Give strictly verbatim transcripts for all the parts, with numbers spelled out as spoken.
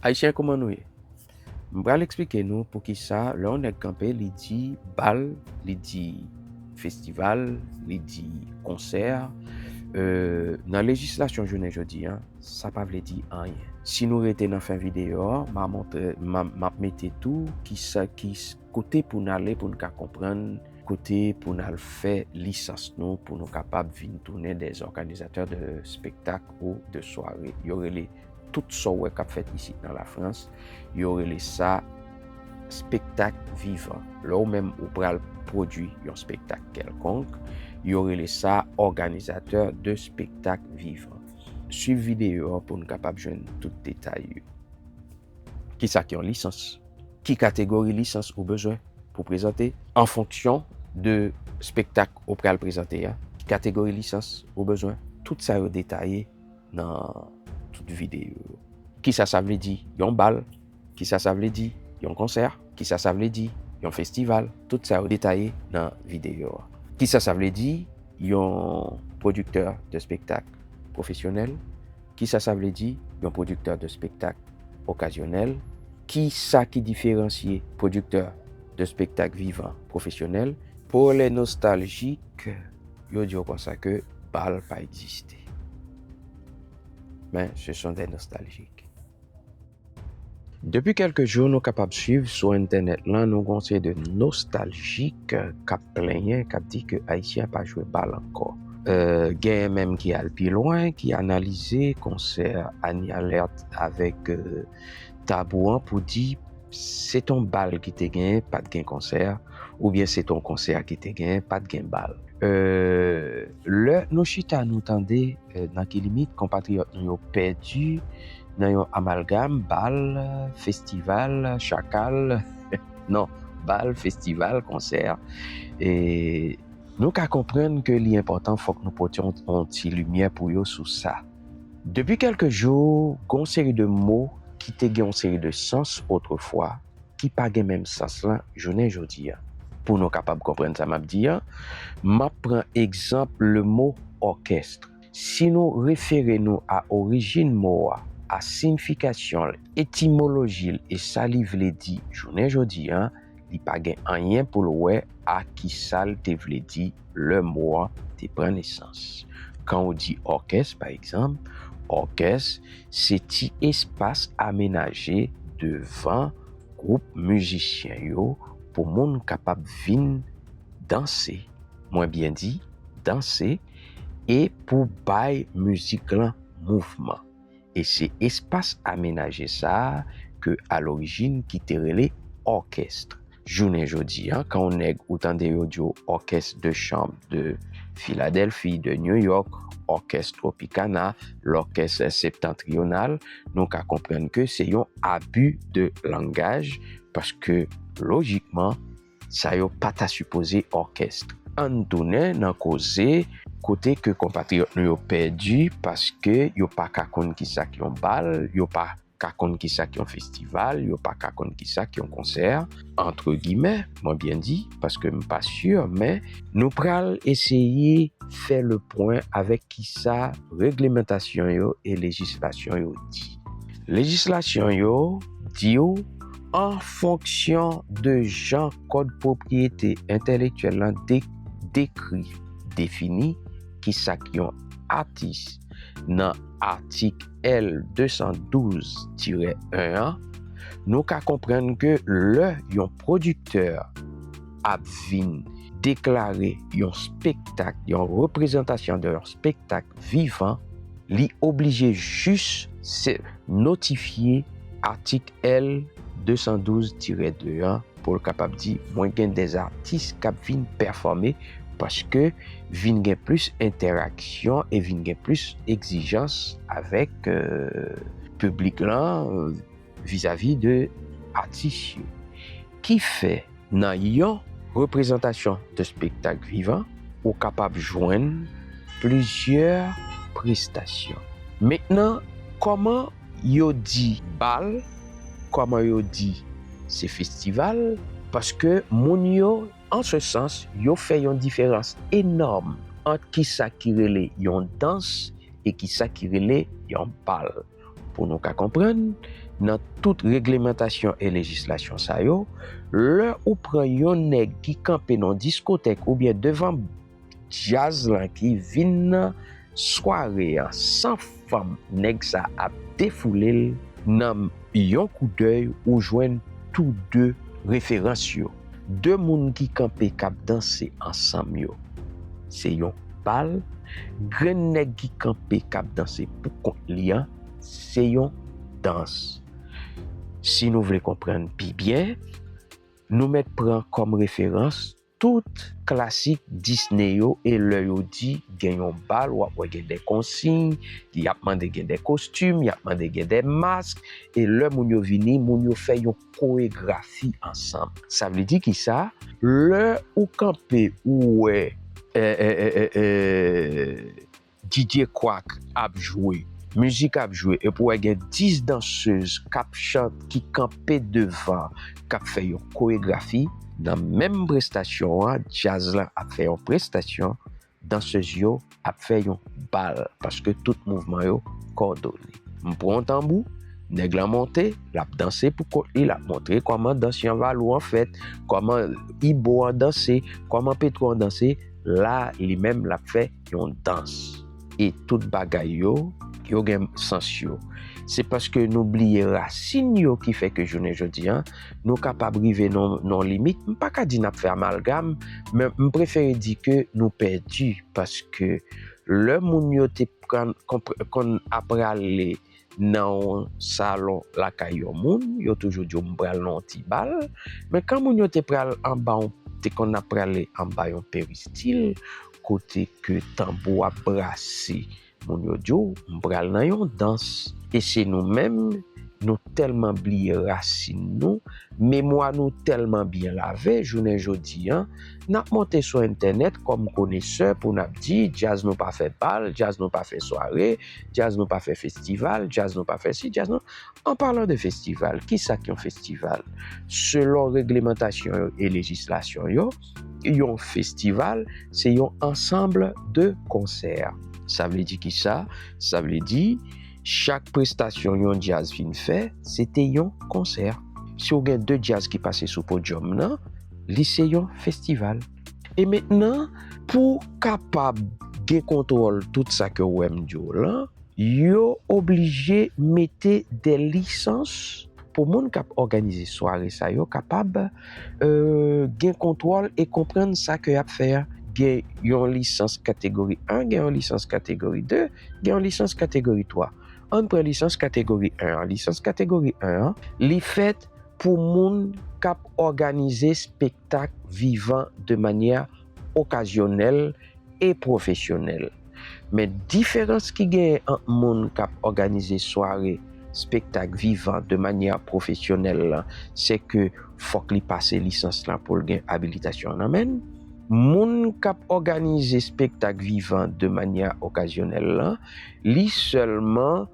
Ayisyen, kòman nou ye? M pral eksplike nou poukisa lè yon nèg kanpe, li di bal, li di festival, li di konsè. Euh, nan lejislasyon jounen jodi a, sa pa vle di anyen. Si nou rete nan fen videyo a, m a montre, m a, m ap mete tou kisa, ki s-, kote pou n ale pou n ka konprann kote pou n al fè lisans nou, pou nou kapab vin tounen des organisateurs de spectacle ou de soirée. Yo rele tout sa w wè k ap fèt isit nan Lafrans, yo rele sa spektak vivan. Lè w menm ou pral pwodui yon spektak kèlkonk, yo rele sa organizatè de spektak vivan. Swiv videyo a pou n kapab jwenn tout detay yo. Kisa ki yon lisans? Ki kategori lisans ou bezwen pou prezante? An fonksyon de spektak ou pral prezante a, ki kategori lisans ou bezwen? Tout sa yo detaye nan tout videyo yo. Kisa sa vle di yon bal? Kisa sa vle di yon konsè? Kisa sa vle di yon festival? Tout sa yo detaye nan videyo a. Kisa sa vle di yon pwodiktè de spektak pwofesyonèl? Kisa sa vle di yon pwodiktè de spektak okazyonèl? Kisa ki diferansye pwodiktè de spektak vivan pwofesyonèl? Pour les nostalgiques, yo di w konsa ke bal pa egziste. Men, ce sont des nostalgiques. Depi kèlke jou, nou kapab swiv sou entènèt lan, nou gon seri de nostaljik k ap plenyen, k ap di ke Ayisyen pa jwe bal ankò. Euh, genyen menm ki al pi lwen, ki analize konsè Annie Alerte avèk, euh, Tabou an pou di se t on bal ki te genyen, pa t gen konsè, oubyen se t on konsè ki te genyen, pa t gen bal. Euh, lè nou chita, nou tande, euh, nan ki limit konpatriyòt nou yo pèdi nan yon amalgam bal, festival, chakal, non, bal, festival, konsè. E nou ka konprann ke li enpòtan, fòk nou pote yon, yon ti limyè pou yo sou sa. Depi kèlke jou, gon seri de mo ki te gen yon seri de sans otrefwa, ki pa gen menm sans lan jounen jodi a. Pou nou kapab konprann sa m ap di a, m ap pran egzanp le mo orchestre. Si nou refere nou a orijin mo a, a siyifikasyon l, etimoloji l e sa li vle di jounen jodi a, li pa gen anyen pou l wè a kisa l te vle di lè mo an te pran nesans. Kan w di òkès, pa egzanp, òkès se ti espas amenaje devan gwoup mizisyen yo pou moun kapab vin danse, mwen byen di, danse, e pou bay mizik lan mouvman. E se espas amenaje sa a ke alorijin ki te rele òkès. Jounen jodi a, kan yon nèg ou tande yo di w òkès de chanm de Filadèlfi, de New York, òkès Tropicana, lòkès septantriyonal, nou ka konprann ke se yon abi de langaj, paske lojikman, sa yo pa ta sipoze òkès. Ann tounen nan koze kote ke konpatriyòt nou yo pèdi paske yo pa ka konn kisa k yon bal, yo pa ka konn kisa k yon festival, yo pa ka konn kisa k yon konsè, entre guillemets, mwen byen di, paske m pa si, men nou pral eseye fè le pwen avèk kisa reglemantasyon yo e lejislasyon yo di. Lejislasyon yo di w, an fonksyon de jan kòd pwopriyete entèlektyèl lan de-, dekri, defini kisa k yon atis nan atik L de san douz tirè en an, nou ka konprann ke lè yon pwodiktè ap vin deklare yon spektak, yon reprezantasyon de yon spektak vivan, li oblije jis se notifye atik L de san douz tirè de an pou l kapab di, mwen gen de atis k ap vin pèfòme, paske vin gen plis entèraksyon e vin gen plis egzijans avèk, euh, piblik lan, euh, vizavi de atis yo. Ki fè, nan yon reprezantasyon de spektak vivan, ou kapab jwenn plizyè prestasyon. Mentnan, kòman yo di bal, kòman yo di se festival, paske moun yo, an se sans, yo fè yon diferans enòm ant kisa ki rele yon dans e kisa ki rele yon bal. Pou nou ka konprann, nan tout reglemantasyon e lejislasyon sa yo, lè ou pran yon nèg ki kanpe nan diskotèk oubyen devan djaz lan ki vin nan sware an san fanm, nèg sa ap defoule l. Nan yon koudèy ou jwenn tou de referans yo. De moun ki kanpe k ap danse ansanm yo, se yon bal. Grenn nèg ki kanpe k ap danse pou kont li an, se yon dans. Si nou vle konprann pi byen, nou mèt pran kòm referans tout klasik Disney yo, e lè yo di gen yon bal, w ap wè gen de konsiy, y ap mande gen de kostim, y ap mande gen de mask, e lè moun yo vini, moun yo fè yon koregrafi ansanm. Sa vle di kisa? Lè ou kanpe, ou wè, eh, eh, eh, eh, eh, D J Quack ap jwe, mizik ap jwe, epi w wè gen dis dansez k ap chante, ki kanpe devan, k ap fè yon koregrafi, nan menm prestasyon an, djaz lan ap fè yon prestasyon, dansez yo ap fè yon bal, paske tout mouvman yo kòdone. M pran yon tanbou, nèg lan monte, l ap danse pou kont li, l ap montre kòman dans Yanvalou an fèt, kòman Ibo an danse, kòman Petwo an danse, la, li menm, l ap fè yon dans. E tout bagay yo, yo gen sans yo. Se paske nou bliye rasin yo ki fè ke jounen jodi an, nou kapab rive nan, nan limit. M pa ka di n ap fè amalgam, men m prefere di ke nou pèdi, paske lè moun yo te pran, konpr-, konn ap prale nan yon salon lakay yon moun, yo toujou di w, "M pral nan yon ti bal." Men kan moun yo te pral anba yon, te konn ap prale anba yon peristil, kote ke tanbou ap brase, moun yo di w, "M pral nan yon dans." E se nou menm, nou tèlman bliye rasin nou, memwa nou tèlman byen lave, jounen jodi an, n ap monte sou entènèt kòm konesè pou n ap di, "Djaz nou pa fè bal, djaz nou pa fè sware, djaz nou pa fè festival, djaz nou pa fè si, djaz nou." An palan de festival, kisa k yon festival? Selon reglemantasyon yo e lejislasyon yo, yon festival se yon ansanm de konsè. Sa vle di kisa? Sa vle di chak prestasyon yon djaz fin fè, se te yon konsè. Si w gen de djaz ki pase sou podyòm nan, li se yon festival. E mentnan, pou kapab gen kontwòl tout sa ke w wè m di w lan, yo oblije mete de lisans pou moun k ap òganize sware sa yo kapab, euh, gen kontwòl e konprann sa ke y ap fè a. Gen yon lisans kategori en, gen yon lisans kategori de, gen yon lisans kategori twa. Ann pran lisans kategori en an. Lisans kategori en an, li fèt pou moun k ap òganize spektak vivan de manyè okazyonèl e pwofesyonèl. Men diferans ki genyen ant moun k ap òganize sware spektak vivan de manyè pwofesyonèl lan, se ke fòk li pase lisans lan pou l gen abilitasyon nan men l. Moun k ap òganize spektak vivan de manyè okazyonèl lan, li sèlman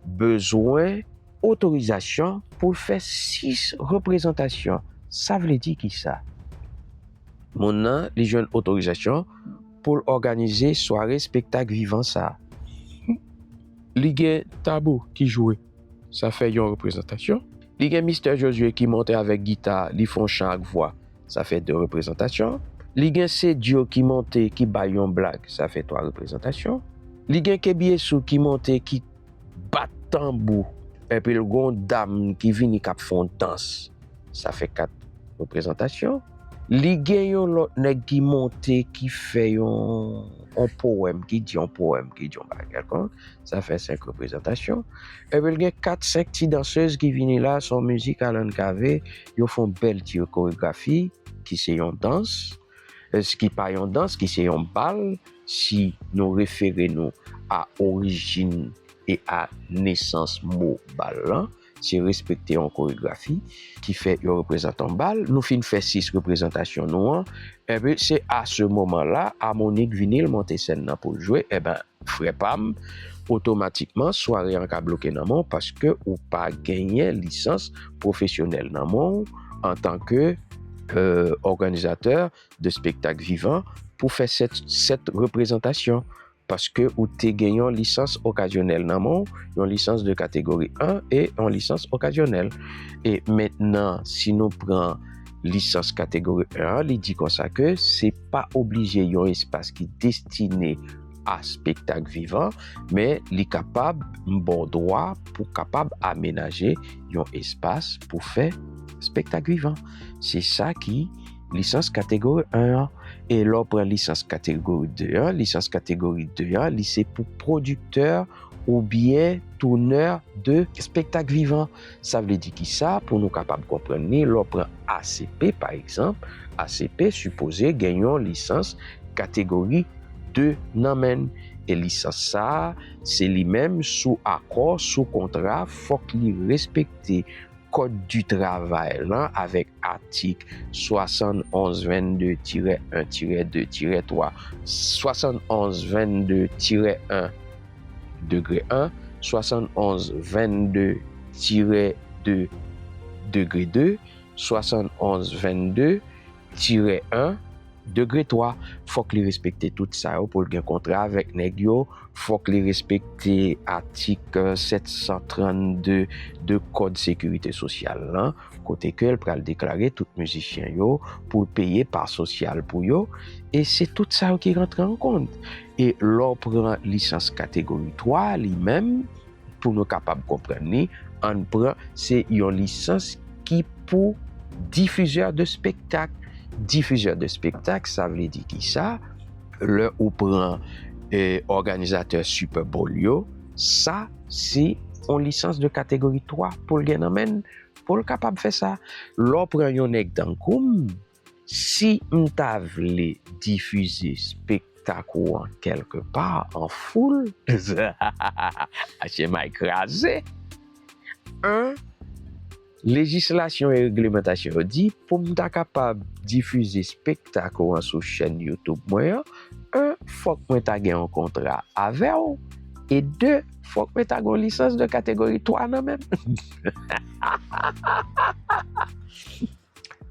bezwen otorizasyon pou l fè sis reprezantasyon. Sa vle di kisa? Moun nan, li jwenn otorizasyon pou l òganize sware spektak vivan sa a. Li gen Tabou ki jwe, sa fè yon reprezantasyon. Li gen Mistè Jozye ki monte avèk gita, li fè yon chan ak vwa, sa fè de reprezantasyon. Li gen Sedio ki monte, ki bay yon blag, sa fè twa reprezantasyon. Li gen Kebiesou ki monte, ki bat tanbou, epi l gen yon dam ki vini k ap fè yon dans, sa fè kat reprezantasyon. Li gen yon lòt nèg ki monte, ki fè yon, yon powèm, ki di yon powèm, ki di yon bagay kèlkonk, sa fè senk reprezantasyon. Epi l gen kat, senk ti dansez ki vini la, se yon mizik Alan Cavé, yo fè yon bèl ti koregrafi, ki se yon dans, eh, ki pa yon dans, ki se yon bal, si nou refere nou a orijin e a nesans mo bal lan, se respekte yon koregrafi ki fè yon reprezantan bal. Nou fin fè sis reprezantasyon nou an, epi se a se moman la, Amonik vini, l monte sèn nan pou l jwe, enben, frè pa m, otomatikman, sware an ka bloke nan men w paske ou pa genyen lisans pwofesyonèl nan men w antanke, euh, òganizatè de spektak vivan pou fè sèt, sèt reprezantasyon. paske ou te gen yon lisans okazyonèl nan men w, yon lisans de katégori un e yon lisans okazyonèl. E mentnan, si nou pran lisans katégori un an, li di konsa ke se pa oblije yon espas ki destine a spektak vivan, men li kapab, m ba w dwa pou kapab amenaje yon espas pou fè spektak vivan. Se sa ki lisans katégori un an. E lè w pran lisans katégori deux an, lisans katégori deux an, li se pou pwodiktè oubyen tounè de spektak vivan. Sa vle di ki sa? Pou nou kapab konprann li, lè w pran A C P, pa egzanp, A C P sipoze gen yon lisans katégori deux nan men l. E lisans sa a, se li menm sou akò, sou kontra, fòk li respekte Code du travail lan avèk atik swasann onz venn de tirè en tirè de tirè twa, swasann onz venn de tirè en degre en, swasann onz venn de tirè de degre de, swasann onz venn de tirè en degre twa. Fòk li respekte tout sa yo pou l gen kontra avèk nèg yo. Fòk li respekte atik, euh, sèt san trannde de Kòd Sekirite Sosyal lan, kote ke l pral deklare tout mizisyen yo pou l peye pa sosyal pou yo. E se tout sa yo ki rantre an kont. E lè w pran lisans katégori twa, li menm, pou nou kapab konprann li, ann pran, se yon lisans ki pou difizè de spektak. Difizè de spektak, sa vle di ki sa? Lè ou pran, eh, òganizatè Super Bowl yo, sa, se yon lisans de katégori twa pou l gen nan men l, pou l kapab fè sa. Lè w pran yon nèg tankou m, si m ta vle difize spektak ou an kèlke pa, an foul, atye may kraze. En, lejislasyon e reglemantasyon yo di, pou m ta kapab difize spektak ou an sou chèn YouTube mwen an, en, fòk mwen ta gen yon kontra avè w, e de, fòk mwen ta gen yon lisans de katégori twa nan men m.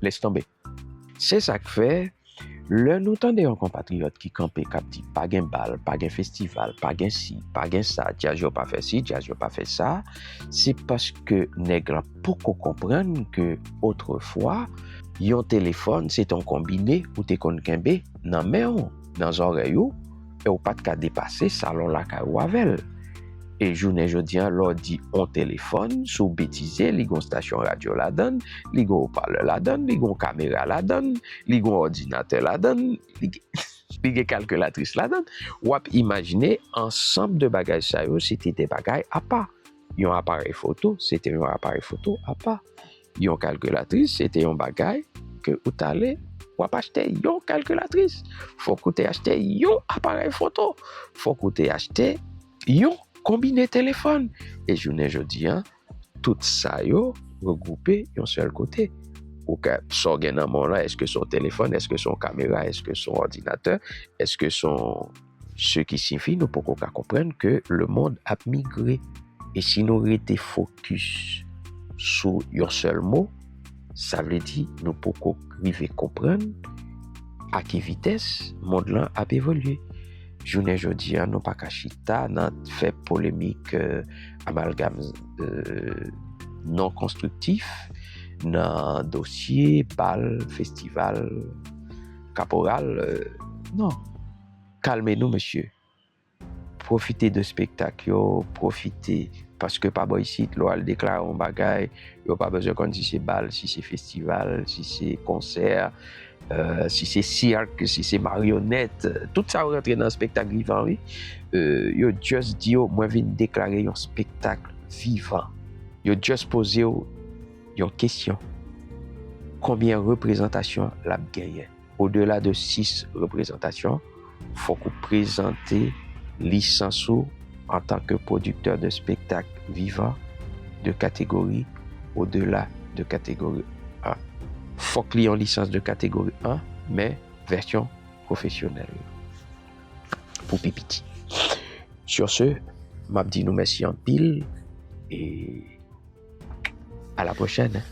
Laisse tomber. Se sa k fè, lè nou tande yon konpatriyòt ki kanpe, k ap di pa gen bal, pa gen festival, pa gen si, pa gen sa, djaz yo pa fè si, djaz yo pa fè sa, se paske nèg lan poko konprann ke otrefwa, yon telefòn se te yon konbine ou te konn kenbe nan men w, nan zòrèy ou, e w pa t ka depase salon lakay ou avè l. E jounen jodi a, lè w di yon telefòn, si w betize, li gon stasyon radyo ladan l, li gon opalè ladan l, li gon kamera ladan l, li gon òdinatè ladan l, li, li gen kalkilatris ladan l. W ap imajine ansanm de bagay sa yo, se te de bagay apa. Yon aparèy foto, se te yon aparèy foto apa. Yon kalkilatris, se te yon bagay ke ou t ale, w ap achte yon kalkilatris. Fòk ou te achte yon aparèy foto. Fòk ou te achte yon konbine telefòn. E jounen jodi a, tout sa yo regwoupe yon sèl kote. Ou ka, sa w gen nan men w lan, èske se yon telefòn, èske se yon kamera, èske se yon òdinatè, èske se yon, ce qui signifie nou poko ka konprann ke lemonn ap migre. E si nou rete fokis sou yon sèl mo, sa vle di nou poko rive konprann a ki vitès mond lan ap evolye. Jounen jodi a, nou pa ka chita nan fè polemik, euh, amalgam, euh, non konstriktif nan dosye bal, festival, kaporal, euh, non. Kalme nou, mesye. Pwofite de spektak yo, pwofite. Paske pa bò isit, lè w al deklare yon bagay, yo pa bezwen konn si se bal, si se festival, si se konsè, euh, si se sirk, si se maryonèt. Tout sa yo rantre nan spektak vivan, wi. Euh, yo just di yo, mwen vin deklare yon spektak vivan. Yo just poze w yon kesyon. Konbyen reprezantasyon l ap genyen? Odela de sis reprezantasyon, fòk ou prezante lisans ou antanke pwodiktè de spektak vivan de katégori odela de katégori un. Fòk li yon lisans de katégori un, men vèsyon pwofesyonèl pou pi piti. Sur ce, m ap di nou mèsi anpil e à la prochaine.